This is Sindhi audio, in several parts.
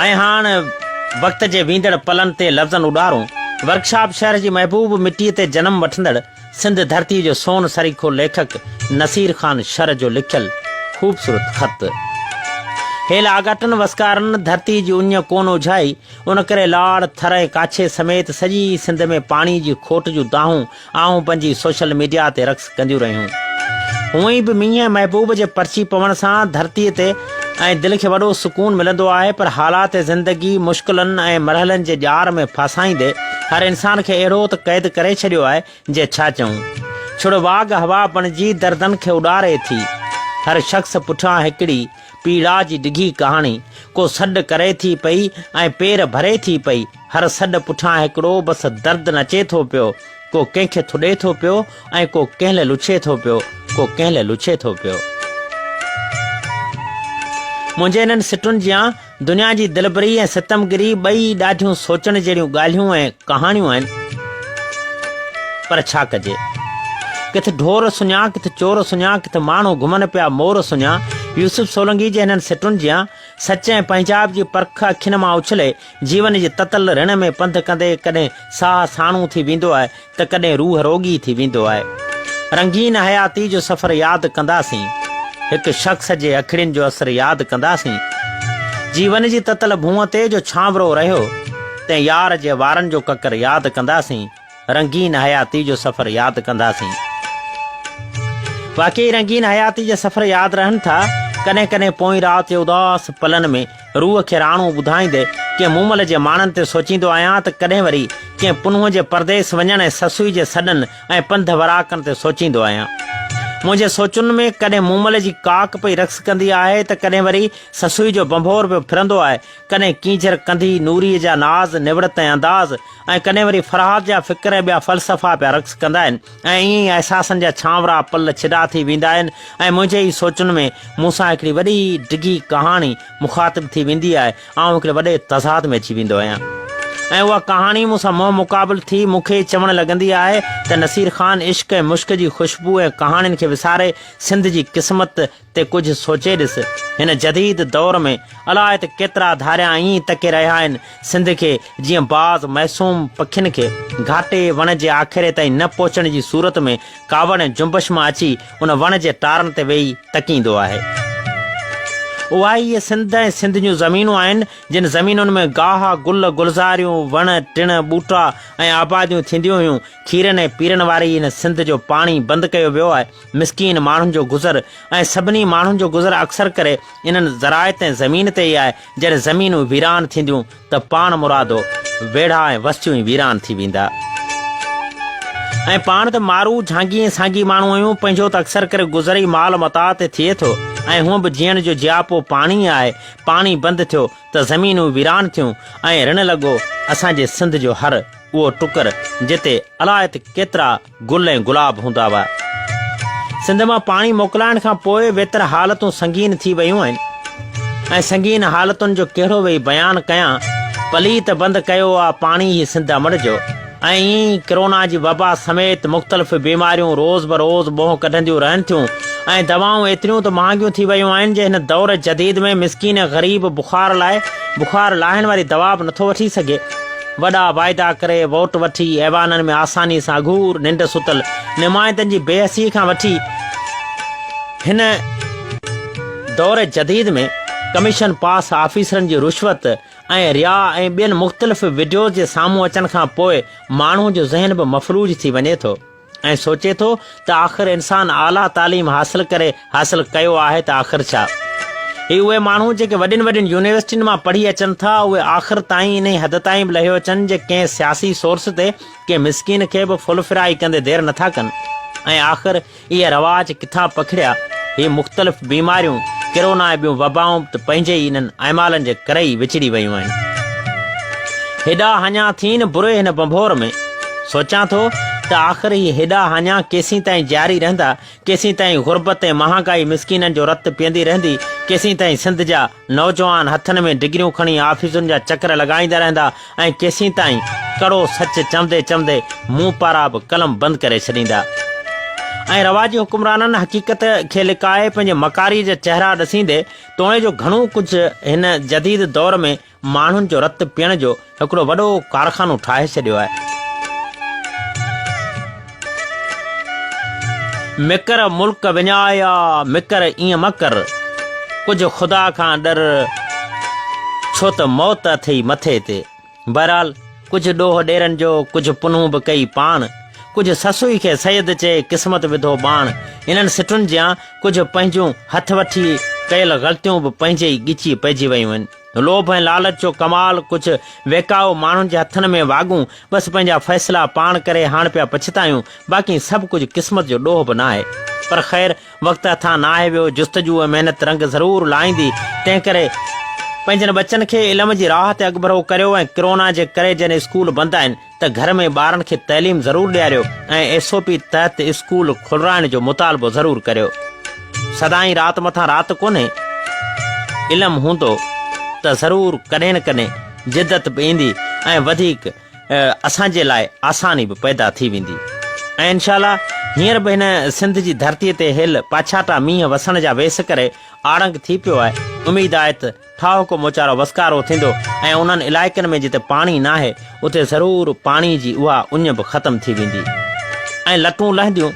۽ هاڻ وقت جي ويندڙ پلن تي لفظن اڏارون، ورڪشاپ شهر جي محبوب مٽيء تي جنم وٺندڙ سنڌ ڌرتيء جو سون سريکو ليکڪ نصير خان شر جو لکيل خوبصورت خط. هيل آڳاٽن وسڪارن ڌرتيء جي اڃ ڪونه اجهائي، ان ڪري لاڙ، ٿر ۽ ڪاڇي سميت سڄي سنڌ ۾ پاڻي جي کوٽ جون دانهون آهون بنجي سوشل ميڊيا تي رقص ڪنديون رهيون. هونئن به مينهن محبوب جي پرچي پوڻ سان ڌرتيء تي ۽ دل کي وڏو سڪون ملندو آهي پر حالات زندگي مشڪلن ۽ مرحلن جي ڄار ۾ ڦاسائيندي هر انسان کي اهڙو ته قيد ڪري ڇڏيو آهي جي ڇا چئون. ڇڙ واڳ هوا بڻجي دردن کي اڏاري ٿي. هر شخص پٺيان هڪڙي پيڙا جي ڊگهي ڪهاڻي ڪو سڏ ڪري ٿي پئي ۽ پير ڀري ٿي پئي. هر سڏ پٺيان هڪڙو بس درد نچي ٿو پيو، ڪو ڪنهن کي ٿڏي ٿو پيو ۽ ڪو ڪنهن لئه لڇي ٿو پيو، ڪو ڪنهن لئه لڇي ٿو پيو. منهنجي انهن سٽن جيان دنيا جي دلبري ۽ ستمگري ٻئي ڏاڍيون سوچڻ جهڙيون ڳالهيون ۽ ڪهاڻيون آهن. پر ڇا ڪجي؟ ڪٿ ڍور سڃا، ڪٿ چور سڃا، ڪٿ ماڻهو گهمن پيا مور سڃا، يوسف سولنگي جي هنن سٽن جيان سچ ۽ پنهنجائپ جي پرک اکين مان اڇلي جيون جي تتل رڻ ۾ پنڌ ڪندي ڪڏهن ساهه ساڻو ٿي ويندو آهي ته ڪڏهن روح روڳي ٿي ويندو آهي. رنگين حياتي جو سفر ياد ڪنداسين. هڪ شخص جي اکڙين جو اثر ياد ڪنداسين. جيون جي تتل ڀونء تي جو ڇانورو رهيو، تنهن يار جي وارن جو ڪڪر ياد ڪنداسين. رنگين حياتي جو سفر ياد ڪنداسين. واقعي رنگين حياتي جا سفر ياد رهن ٿا. ڪڏهن ڪڏهن پوئين رات جي اداس پلن ۾ روح کي راڻو ٻڌائيندي ڪنهن مومل جي ماڻن تي سوچيندو آهيان ته ڪڏهن وري ڪنهن پنهون جي پرديس وڃڻ ۽ سسئي جي سڏن ۽ پنڌ وراڪن تي سوچيندو آهيان. منهنجي سوچن ۾ ڪڏهن مومل جي ڪاڪ پئي رقص ڪندي آهي ته ڪڏهن وري سسئي جو ڀنڀور پيو ڦرندو آهي، ڪڏهن ڪينجهر ڪنڌي نوريء جا ناز، نوڙت ۽ انداز ۽ ڪڏهن وري فرهاد جا فڪر ۽ ٻيا فلسفا پيا رقص ڪندا آهن ۽ ائين ئي احساسن جا ڇانورا پل ڇڊا ٿي ويندا آهن ۽ منهنجي ئي سوچن ۾ مون سان هڪڙي وڏي ڊگهي ڪهاڻي مخاطب ٿي ويندي آهي. آئون هڪڙي وڏي تضاد ۾ اچي ويندو آهيان ۽ اها ڪهاڻي مون سان منهن مقابل ٿي مون کي ئي چوڻ لڳندي آهي ته نصير خان عشق ۽ مشڪ جي خوشبو ۽ ڪهاڻين کي وساري سنڌ جي قسمت تي ڪجهه سوچي ڏس. هن جديد دور ۾ الاء ته ڪيترا ڌاريان ائين ئي تڪي رهيا آهن سنڌ کي جيئن باز معصوم پکين کي گهاٽي وڻ جي آکيري تائين نه پهچڻ جي صورت ۾ ڪاوڙ ۽ جنبش مان اچي ان وڻ جي ٽارن تي ويهي تڪيندو آهي. اها ئي هيء سنڌ ۽ سنڌ جون زمينون آهن جن زمينن ۾ گاهه، گل، گلزاريون، وڻ، ٽڻ، ٻوٽا ۽ آباديون ٿينديون هيون. کيرن ۽ پيرن واري هن سنڌ جو پاڻي بند ڪيو ويو آهي. مسڪين ماڻهن جو گذر ۽ سڀني ماڻهن جو گذر اڪثر ڪري انهن زراعت ۽ زمين تي ئي آهي، جڏهن زمينون ويران ٿينديون ته پاڻ مرادو ويڙها ۽ وستيون ئي ويران ٿي ويندا. ۽ پاڻ ته مارو، جهانگي ۽ سانگي ماڻهو آهيون، پنهنجو ته اڪثر ڪري گذر ئي مال متاع تي ٿئي ٿو ۽ هونء به جيئڻ جو جياپو پاڻي ئي آهي، پاڻي بند ٿيو ته زمينون ويران ٿيون ۽ رڻ لڳو اسان جي سنڌ جو هر اهو ٽڪر جتي الاء ته ڪيترا گل ۽ گلاب هوندا هئا. سنڌ مان پاڻي موڪلائڻ کان پوء ويتر حالتون سنگين ٿي ويون آهن ۽ سنگين حالتن جو ڪهڙو ويهي بيان ڪيان. پليت بند ڪيو آ پاڻي هي سنڌ امڙ جو ۽ ائين ئي ڪرونا جي وبا سميت مختلف بيماريون روز بروز ٻوهه ڪڍنديون رهن ٿيون ۽ دوائون ايتريون ته مهانگيون ٿي ويون آهن جي هن دور جديد ۾ مسڪين ۽ غريب بخار لاء بخار لاهڻ واري دوا به نٿو وٺي سگهي. وڏا واعدا ڪري ووٽ وٺي ايوانن ۾ آساني سان اگهور ننڊ ستل نمائندن جي بيحسي کان وٺي هن دور جديد ۾ ڪميشن پاس آفيسرن جي رشوت ۽ رياء ۽ ٻين مختلف وڊيوز جي سامهون اچڻ کان پوء ماڻهو جو ذهن به مفلوج ٿي وڃي ٿو. ۽ سوچي ٿو ته آخر انسان اعليٰ تعليم حاصل ڪري حاصل ڪيو آهي ته آخر ڇا؟ هي اهي ماڻهو جيڪي وڏين وڏين يونيورسٽين مان پڙهي اچن ٿا اهي آخر تائين انهي حد تائين به لهيو اچن جي ڪنهن سياسي سورس تي ڪنهن مسڪين کي به فل فرائي ڪندي دير نٿا ڪن ۽ آخر اهي رواج ڪٿان پکڙيا؟ هي مختلف بيماريون، ڪرونا ۽ ٻيون وبائون به ته پنهنجي ئي انهن اعمالن جي ڪري ئي وچڙي ويون آهن. هيڏا هاڃا ٿين بري هن ڀنڀور ۾. سوچان ٿو ته آخر هي هيڏا هاڃا ڪيسين تائين جاري رهندا، ڪيسين تائين غربت ۽ مهانگائي مسڪينن جو رت پيئندي رهندي، ڪيسين تائين سنڌ جا نوجوان هٿن ۾ ڊگريون کڻي آفيسن جا چڪر لڳائيندا رهندا ۽ ڪيسين تائين ڪڙو سچ چوندي چوندي مون پارا به قلم بند ڪري ڇڏيندا. ۽ رواجي حڪمرانن حقيقت کي لڪائي پنهنجي مڪاريء جا چهرا ڏسيندي توڻي جو گهڻو ڪجهه هن جديد دور ۾ ماڻهن جو رت پيئڻ جو هڪڙو وڏو ڪارخانو ٺاهي ڇڏيو آهي. مڪر ملڪ وڃايا، مڪر ائين مه ڪر، ڪجهه خدا کان ڏر، ڇو ته موت اٿئي مٿي تي. بهرحال ڪجهه ڏوهه ڏيرن جو، ڪجهه پنهون به ڪئي پاڻ، ڪجهه سسئي کي سيد چئي قسمت وڌو ٻاڻ. انهن سٽن جيان ڪجهه پنهنجون هٿ وٺي ڪيل غلطيون به پنهنجي ئي ڳچيء پئجي ويون آهن. لوڀ ۽ لالچ جو ڪمال ڪجهه ويڪائو ماڻهن جي هٿن ۾ واڳون، بس پنهنجا فيصلا پاڻ ڪري هاڻ پيا پڇتايون، باقي سڀ ڪجهه قسمت جو ڏوهه به ناهي. پر خير وقت هٿان ناهي ويو، جستجو ۽ محنت رنگ ضرور لائيندي، تنهنڪري پنهنجن ٻچن کي علم جي راهه تي اڳڀرو ڪريو ۽ ڪرونا جي ڪري جڏهن اسڪول بند آهن ته گهر ۾ ٻارن کي تعليم ضرور ڏياريو ۽ ايس او پي تحت اسڪول کولرائڻ جو مطالبو ضرور ڪريو. سدائين رات مٿان رات ڪونهي، علم هوندو ته ضرور ڪڏهن نه ڪڏهن جدت به ايندي ۽ وڌيڪ اسان جي لاء آساني به پيدا ٿي ويندي ۽ انشاء الله هينئر به هن سنڌ جي ڌرتي تي هيل پاڇاٽا مينهن وسڻ جا ويس ڪري آڙنگ ٿي پيو آهي، اميد آهي ته ٺاهوڪو موچارو وسڪارو ٿيندو ۽ انهن علائقن ۾ جتي پاڻي ناهي اتي ضرور پاڻي جي اها اڃ به ختم ٿي ويندي ۽ لٽون لهنديون،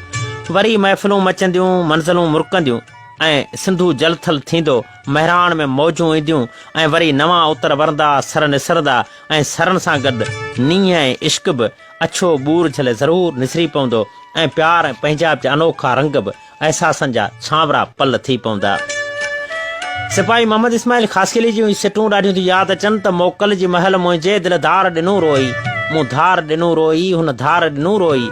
وري محفلون مچنديون، منزلون مرڪنديون ۽ سنڌو جل ٿل ٿيندو، مهراڻ ۾ موجون اينديون ۽ وري نوان اتر ورندا، سر نسرندا ۽ سرن سان گڏ نينهن ۽ عشق به اڇو ٻور جهلي ضرور نسري پوندو ۽ پيار ۽ پنهنجائپ جا انوکا رنگ به احساسن جا ڇانورا پل ٿي پوندا. سپاهي محمد اسماعيل خاصخيلي جون هي سٽون ڏاڍيون ٿيون ياد اچن ته موڪل جي مهل منهنجي دل ڌار ڏنو روئي، مون ڌار ڏنو روئي، هن ڌار ڏنو روئي.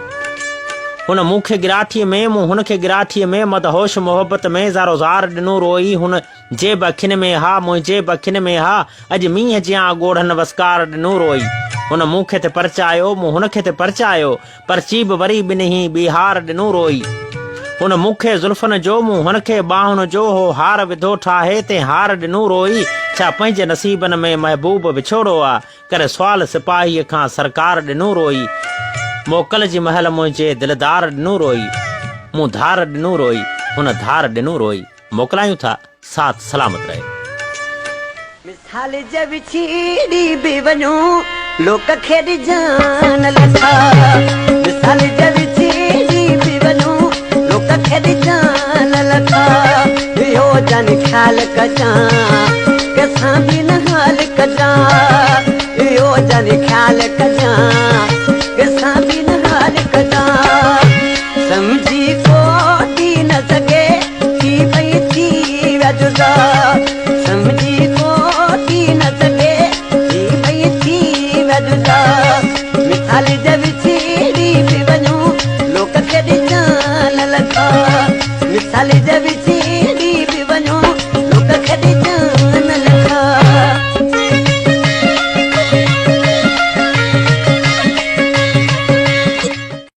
هن مون کي ڳراٺيء ۾، مون هن کي ڳراٺيء ۾، مدهوش محبت ۾ زارو زار ڏنو روئي، هن جي به اکين ۾ ها، منهنجي به اکين ۾ ها، اڄ مينهن جيان ڳوڙهن وسڪار ڏنو روئي. هن مون کي ته پرچايو، مون هن کي ته پرچايو، پرچي به وري ٻنهي ٻيهار ڏنو روئي. هن مون کي زلفن جو، مون هن کي ٻانهن جو، هو هار وڌو ٺاهي، تنهن هار ڏنو روئي. ڇا پنهنجي نصيبن ۾ محبوب وڇوڙو آ، ڪري سوال سپاهيء کان سرڪار ڏنو روئي. موڪل جي مهل منهنجي دلدار ڏنو روئي. مون ڌار ڏنو روئي، هن ڌار ڏنو روئي. موڪلايون ٿا، ساٿ سلامت رهي. مثال جي وڇيڙي به وڃون، لوڪ کي ڏجان لٿا. مثال جي وڇيڙي به وڃون، لوڪ کي ڏجان لٿا. اهو جان خيال ڪجان، ڪنهن سان به نه حال ڪجان. اهو جان خيال ڪجان، ڪنهن سان به نه حال ڪجان. سمجهي ڪو ٿي نه سگهي، ٿي وئي ٿي ويا جدا.